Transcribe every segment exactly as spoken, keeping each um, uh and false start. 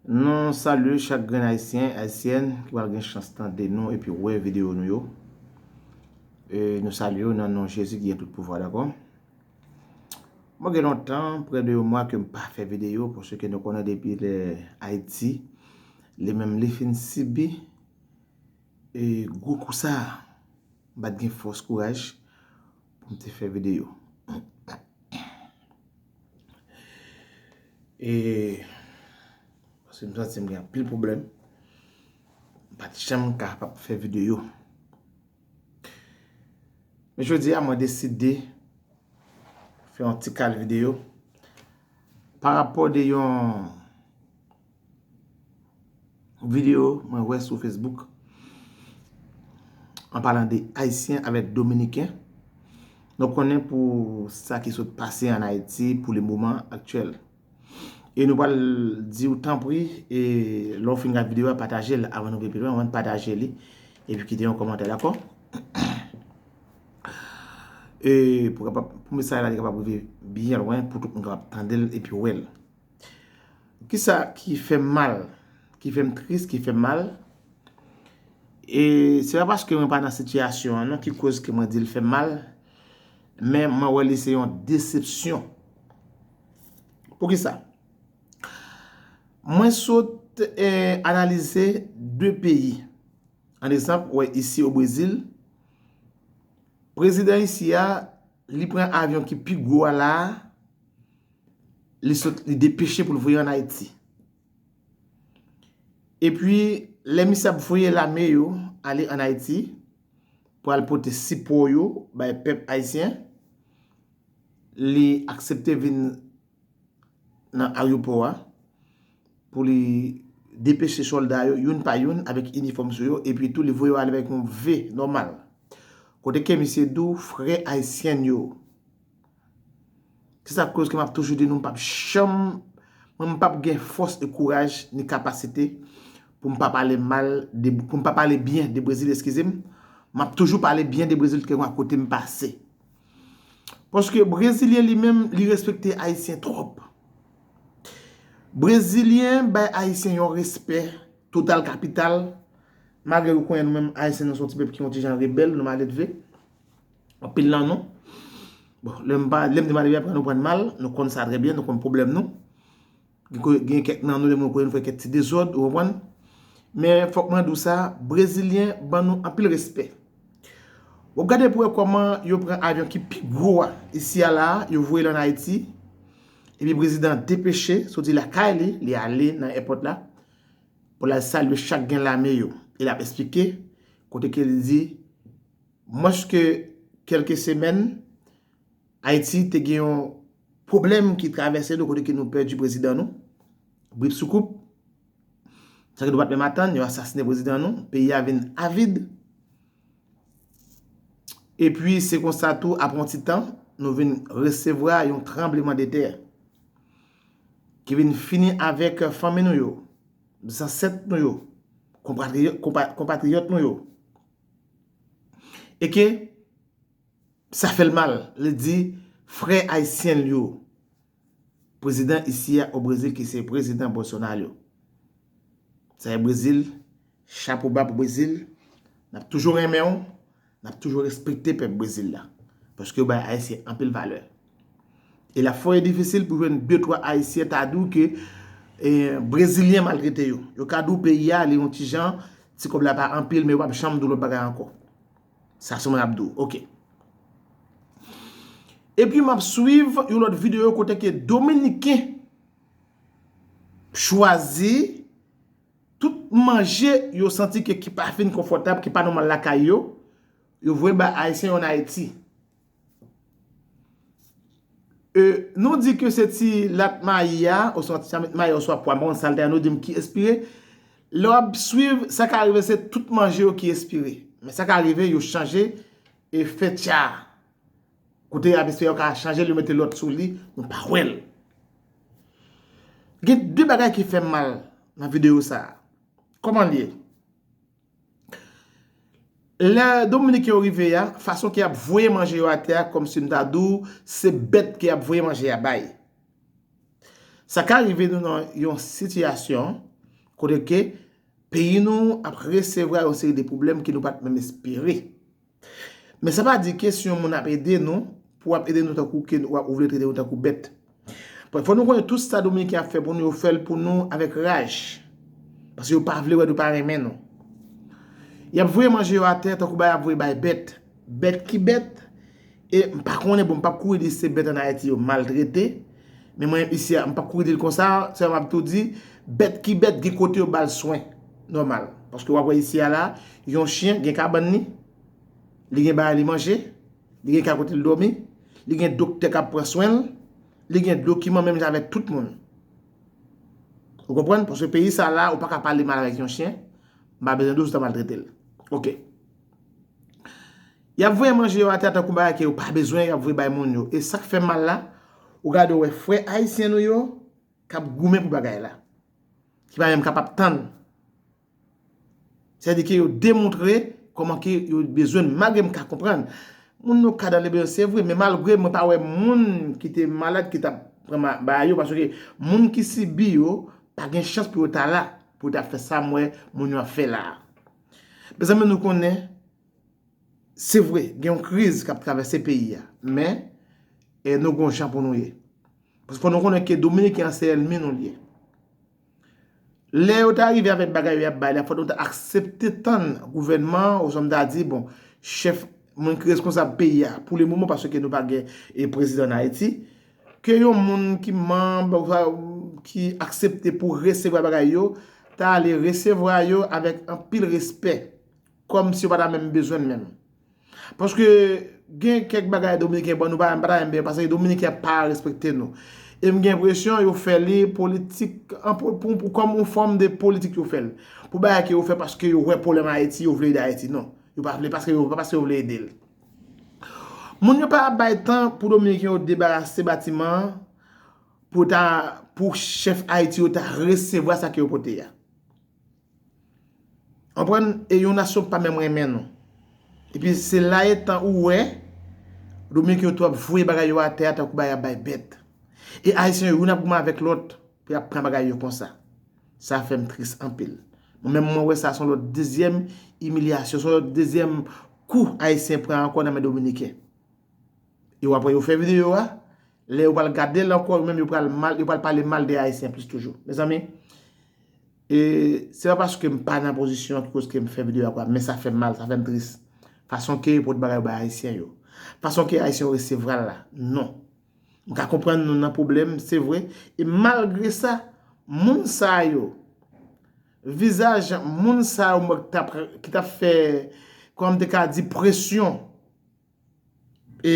Nou salye chak grenn Ayisyen, Ayisyèn ki pral gen chans tande nou epi wè videyo nou yo. E nou salye yo nan non Jezi ki gen tout pouvwa, dakò? Mwen gen lontan, prè de yon mwa ke m pa fè videyo, paske nou konnen depi lè Ayiti, li menm li fin sibi e gwo kou sa a, m pa t gen fòs, kouraj pou m te fè videyo. E paske m santi m gen anpil pwoblèm, m pa t janm kapab fè videyo. Men jodi a, mwen deside fè yon ti kal videyo pa rapò de yon videyo mwen wè sou Facebook an palan de Ayisyen avèk Dominiken. Nou konnen pou sa ki sot pase an Ayiti pou le moman aktyèl. E nou pral di w tanpri, e lè w fin gad videyo a, pataje l avan nou vin pi lwen, anvan n pataje li, epi kite yon kòmantè, dakò? E pou kapab, pou mesaj la li kapab rive byen lwen, pou tout moun kapab tande l epi wè l. Kisa ki fè m mal, ki fè m tris, ki fè m mal? E se pa paske mwen pa nan sitiyasyon an non ki koz ke mwen di l fè m mal, men mwen wè li se yon desepsyon. Poukisa? Mwen sot, eh, analize de peyi. An egzanp, wè isi o Brezil, prezidan isi a, li pran avyon ki pi gwo a la a, li sot, li depeche pou l voye ann Ayiti. Epi, lè misye ap voye lame yo ale ann Ayiti pou al pote sipò yo bay pèp ayisyen, li aksepte vin nan ayewopò a pou li depeche sòlda yo youn pa youn avèk inifòm sou yo, epi tou li voye yo ale avèk yon V nòmal. Kote ke misye di w, frè ayisyen yo, se sa k koz ke m ap toujou di nou, m p ap janm, mwen, m p ap gen fòs e kouraj ni kapasite pou m pa pale mal de, pou m pa pale byen de Brezil, eskize m. M ap toujou pale byen de Brezil, kèlkeswa kote m pase. Paske Brezilyen li menm, li respekte Ayisyen twòp. Brezilyen bay Ayisyen yon respè total kapital, malgre nou konnen nou menm Ayisyen nou se yon ti pèp ki yon ti jan rebèl, nou maledve. Anpil nan nou. Bon, lè m pa, lè m di maledve, apre nou pran mal, nou konn sa trè byen, nou konn pwoblèm nou. Gen ko-, gen kèk nan nou, lè moun konnen nou fè kèk ti dezòd, ou konprann? Men fòk mwen di w sa, Brezilyen ban nou anpil respè. W ap gade pou wè kòman yo pran avyon ki pi gwo a isi a la a, yo voye l ann Ayiti. Epi prezidan depeche, soti lakay li, li ale nan èpòt la, pou l al salye chak gen lame yo. E l ap esplike, kote ke li di, mwens ke kèlke semèn, Ayiti te gen yon pwoblèm ki travèse nou, kote ke nou pèdi prezidan nou, Brip Soucoupe. Sa ke nou pa t menm atann, yo asasinen prezidan nou, peyi a vin avid. Epi, se konsa tou, apre yon ti tan, nou vin resevwa yon tranblemanntè ki vin fini avèk fanmi nou yo, zansèt nou yo, konpatriyò-, konpa-, konpatriyòt nou yo. E ke sa fè l mal. Li di frè ayisyen l yo, prezidan isi a o Brezil, ki se prezidan Bolsonaro. Sa e Brezil, chapo ba pou Brezil. N ap toujou renmen w, n ap toujou respekte pèp Brezil la. Paske yo bay Ayisyen anpil valè. E l ap fò e difisil pou jwenn de twa Ayisyen ta di w ke, eh, Brezilyen maltrete yo. Yo ka di w peyi a, li yon ti jan, ti kòb la pa anpil, men yo p ap janm di w lòt bagay ankò. Sa se mwen ap di w. Oke. Epi m ap swiv yon lòt videyo kote ke Dominiken chwazi tout manje yo santi ke ki pa fin konfòtab, ki pa nòmal lakay yo, yo voye bay Ayisyen yo ann Ayiti. E, nou di ke se ti lat mayi a, oswa ti lat mayi a, oswa pwa, m pa konn sa l te ye, nou di m ki espire. Lè w ap swiv, sa ka rive se tout manje yo ki espire. Men sa ka rive, yo chanje e fè tcha. Kote y ap espere yo ka chanje l, yo mete lòt sou li, nou pa wè l. Gen de bagay ki fè m mal nan videyo sa a. Kòman l ye? Lè Dominiken yo rive a, fason ke y ap voye manje yo atè a, kòmsi m ta di w, se bèt ke y ap voye manje a bay. Sa ka rive nou nan yon sitiyasyon Kote ke peyi nou ap resevwa yon seri de pwoblèm ke nou pa t menm espere. Men sa pa di ke si yon moun ap ede nou, pou w ap ede nou tankou ke w ap, ou vle trete nou tankou bèt. Bon, fò nou konnen tout sa Dominiken ap fè pou nou, yo fè l pou nou avèk raj. Paske yo pa vle wè nou, pa renmen nou. Y ap voye manje yo atè tankou bay ap voye bay bèt. Bèt ki bèt, e m pa konnen, bon, m p ap kouri di se bèt ann Ayiti yo maltrete, men mwen menm isi a, m p ap kouri di l konsa, sèlman m ap tou di, bèt ki bèt, gen kote yo ba l swen nòmal. Paske w ap wè isi a la, yon chen gen kabann li, li gen bagay li manje, li gen kay kote l dòmi, li gen doktè k ap pran swen l, li gen dokiman menm jan avèk tout moun. Ou konprann? Paske peyi sa la, ou pa ka pale mal avèk yon chen, m pa bezwen di w si w ta maltrete l. Oke. Y ap voye manje yo atè tankou bagay ke yo pa bezwen, y ap voye bay moun yo. E sa k fè mal la, ou gade w wè frè ayisyen nou yo k ap goumen pou bagay la, ki pa menm kapab tann. Sètadi ke yo demontre kòman ke yo bezwen, malgre m ka konprann. Moun nou ka dan le bezwen, se vre, men malgre mwen pa wè moun ki te malad ki t ap pran ma-, bagay yo, paske moun ki sibi yo pa gen chans pou yo ta la, pou yo ta fè sa m wè moun yo ap fè la a. Mezanmi, nou konnen, se vre, gen yon kriz k ap travèse peyi a, men, e, nou gen yon jan pou nou ye. Paske fò nou konnen ke Dominiken an se ènmi nou l ye. Lè yo ta rive avèk bagay yo y ap bay la, fò nou ta aksepte tann gouvènman, oswa m ta di, bon, chèf, moun ki reskonsab peyi a, pou le moman, paske nou pa gen, e, prezidan ann Ayiti, ke yon moun ki manm, oswa ki aksepte pou resevwa bagay yo, ta ale resevwa yo avèk anpil respè, kòmsi yo pa ta menm bezwen l menm. Paske gen kèk bagay Dominiken ban nou, pa, m pa ta renmen, paske Dominiken pa respekte nou. E m gen enpresyon yo fè li politik, an, pou, pou, pou, kòm yon fòm de politik yo fè l. Pou bagay ke yo fè paske yo wè pwoblèm Ayiti, yo vle ede Ayiti. Non. Yo pa vle paske yo, pa paske yo vle ede l. Moun yo pa bay tan pou Dominiken yo debarase batiman an, pou ta, pou chèf Ayiti yo ta resevwa sa ke yo pote a. Konprann? E yon nasyon pa menm renmen nou. Epi se la etan ou wè, Dominiken yo tou ap voye bagay yo atè a tankou bagay ap bay bèt. E Ayisyen yo, youn ap goumen avèk lòt, pou y ap pran bagay yo konsa. Sa fè m tris anpil. Mwen menm, mwen wè sa se yon lòt dezyèm imilyasyon, se yon lòt dezyèm kou Ayisyen pran ankò nan men Dominiken. E w ap wè yo fè videyo a, lè yo pral gade l ankò, yo menm yo pral mal, yo pral pale mal de Ayisyen plis toujou. Mezanmi, e, se pa paske m pa nan pozisyon ki koz ke m fè videyo a kwa, men sa fè m mal, sa fè m tris. Fason ke yo pot bagay yo bay Ayisyen yo. Fason ke Ayisyen yo resevwa l la. Non. M ka konprann nou nan pwoblèm, se vre. E malgre sa, moun sa yo, vizaj moun sa yo, mwen, ki t ap, ki t ap fè, kòman m te ka di, presyon, e,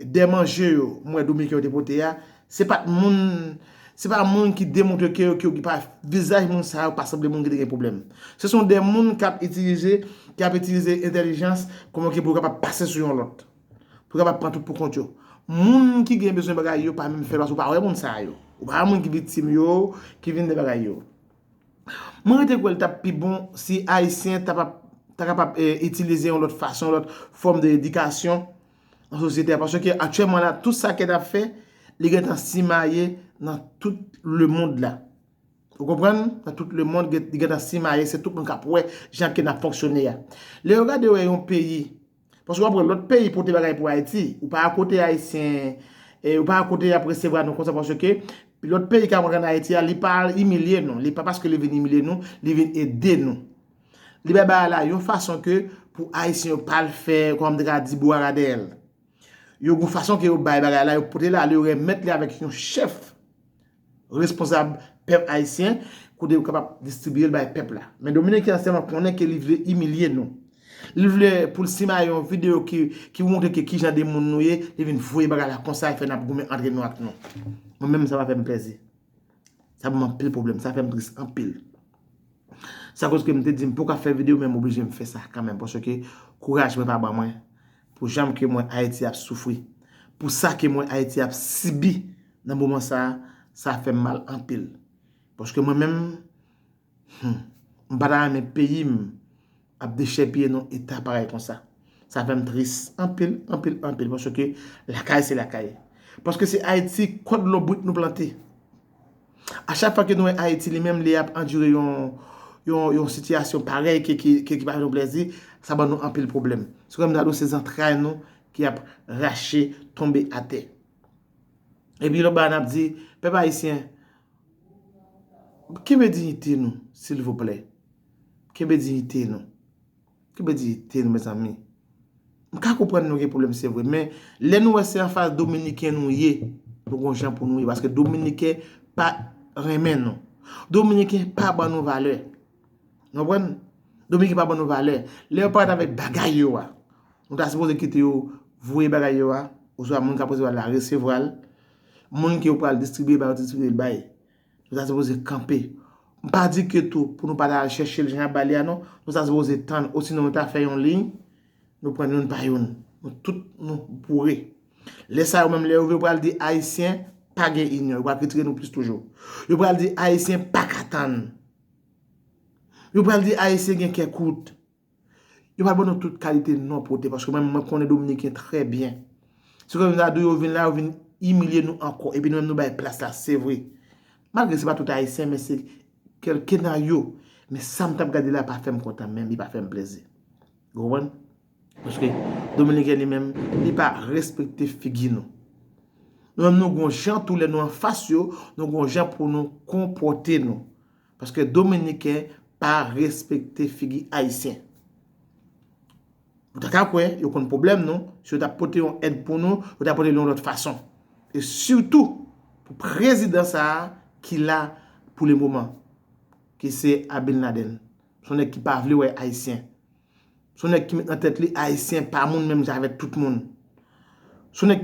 dè manje yo, m wè Dominiken yo te pote a, se pa t moun, se pa moun ki demontre ke yo, ke yo, ki pa, vizaj moun sa yo pa sanble moun ki te gen pwoblèm. Se son de moun k ap itilize, ki ap itilize entèlijans, kòman ke pou yo kapab pase sou yon lòt. Pou yo kapab pran tout pou kont yo. Moun ki gen bezwen bagay yo pa menm fè l, paske ou pa wè moun sa yo. Ou pa wè moun ki viktim yo, ki vin de bagay yo. Mwen rete kwè l t ap pi bon si Ayisyen ta pa, ta kapab, eh, itilize yon lòt fason, yon lòt fòm de edikasyon nan sosyete a. Paske aktyèlman la, tout sa ke n ap fè, li gentan simaye nan tout lemonn la. Ou konprann? Nan tout lemonn, gen, li gentan simaye, se tout moun k ap wè jan ke n ap fonksyone a. Lè yo gade wè yon peyi, Paske w ap wè lòt peyi pote bagay pou Ayiti. Ou pa akote Ayisyen, e, ou pa akote y ap resevwa nou konsa paske lòt peyi k ap rantre ann Ayiti a, li pa al imilye nou. Li pa paske li vin imilye nou, li vin ede nou. Li bay bagay la yon fason ke pou Ayisyen yo pa al fè, kòman m te ka di, bwara dèyè l. Yo gon fason ke yo bay bagay la, yo pote l ale, yo remèt li avèk yon chèf responsab pèp ayisyen, kote yo kapab distribiye l bay pèp la. Men Dominiken an sèlman konnen ke li vle imilye nou. Li vle pou l simaye yon videyo ki, ki montre ke kijan de moun nou ye, li vin voye bagay la konsa, e fè n ap goumen antre nou ak nou. Mwen menm, sa pa fè m plèzi. Sa ban m anpil pwoblèm, sa fè m tris anpil. Sa koz ke m te di m poko ap fè videyo, men m oblije m fè sa kanmenm, paske kouraj mwen pa ban mwen. Pou jan ke m wè Ayiti ap soufri, pou sa ke m wè Ayiti ap sibi nan moman sa a, sa fè m mal anpil. Paske mwen menm, hmm, m pa ta renmen peyi m ap dechèpiye nan eta parèy konsa. Sa fè m tris anpil, anpil, anpil, paske lakay se lakay. Paske se Ayiti, kòd lonbrit nou plante. A chak fwa ke nou wè Ayiti li menm li ap andire yon, yon, yon sitiyasyon parèy ke, ke, ke, ki pa fè nou plèzi, sa ban nou anpil pwoblèm. Se kòm ta dou se zantray nou ki ap rache tonbe atè. Epi lòt bagay n ap di, pèp ayisyen, kenbe diyite nou, silvouplè. Kenbe diyite nou. Kenbe diyite nou, mezanmi. M ka konprann nou gen pwoblèm, se vre, men lè nou wè se anfas Dominiken nou ye, nou gon jan pou nou ye, paske Dominiken pa renmen nou. Dominiken pa ban nou valè. Nou konprann? Dominiken pa ban nou valè. Lè yo parèt avèk bagay yo a, nou ta sipoze kite yo voye bagay yo a, oswa moun k ap resevwa l la resevwa l. Moun ke yo pral distribye bay, yo distribye l bay. Nou ta sipoze kanpe. M pa di ke tou pou nou pa ta al chèche l jan y ap ba li a non. Nou ta sipoze tann, osinon nou ta fè yon liy, nou pran youn pa youn. Nou tout nou boure. Lè sa yo menm lè yo vle pral di Ayisyen pa gen inyon, yo pral kritike nou plis toujou. Yo pral di Ayisyen pa ka tann. Yo pral di Ayisyen gen kè kout. Yo pral ban nou tout kalite non pote, paske mwen, mwen konnen Dominiken trè byen. Se kòm sa dou yo vin la, yo vin imilye nou ankò. Epi nou menm nou bay plas la, se vre. Malgre se pa tout Ayisyen, men se kèlke nan yo. Men sa m t ap gade la pa fè m kontan menm, li pa fè m plezi. Ou konprann? Paske Dominiken li menm, li pa respekte figi nou. Nou menm nou gon jan tou lè nou anfas yo, nou gon jan pou nou konpòte nou. Paske Dominiken pa respekte figi Ayisyen. Ou ta ka kwè, yo konn pwoblèm nou, si yo ta pote yon èd pou nou, yo ta pote l yon lòt fason. E sitou, pou prezidan sa a ki la pou le moman, ki se Abinladen. Se yon nèg ki pa vle wè Ayisyen. Se yon nèg ki met nan tèt li Ayisyen pa moun menm jan avèk tout moun. Se yon nèg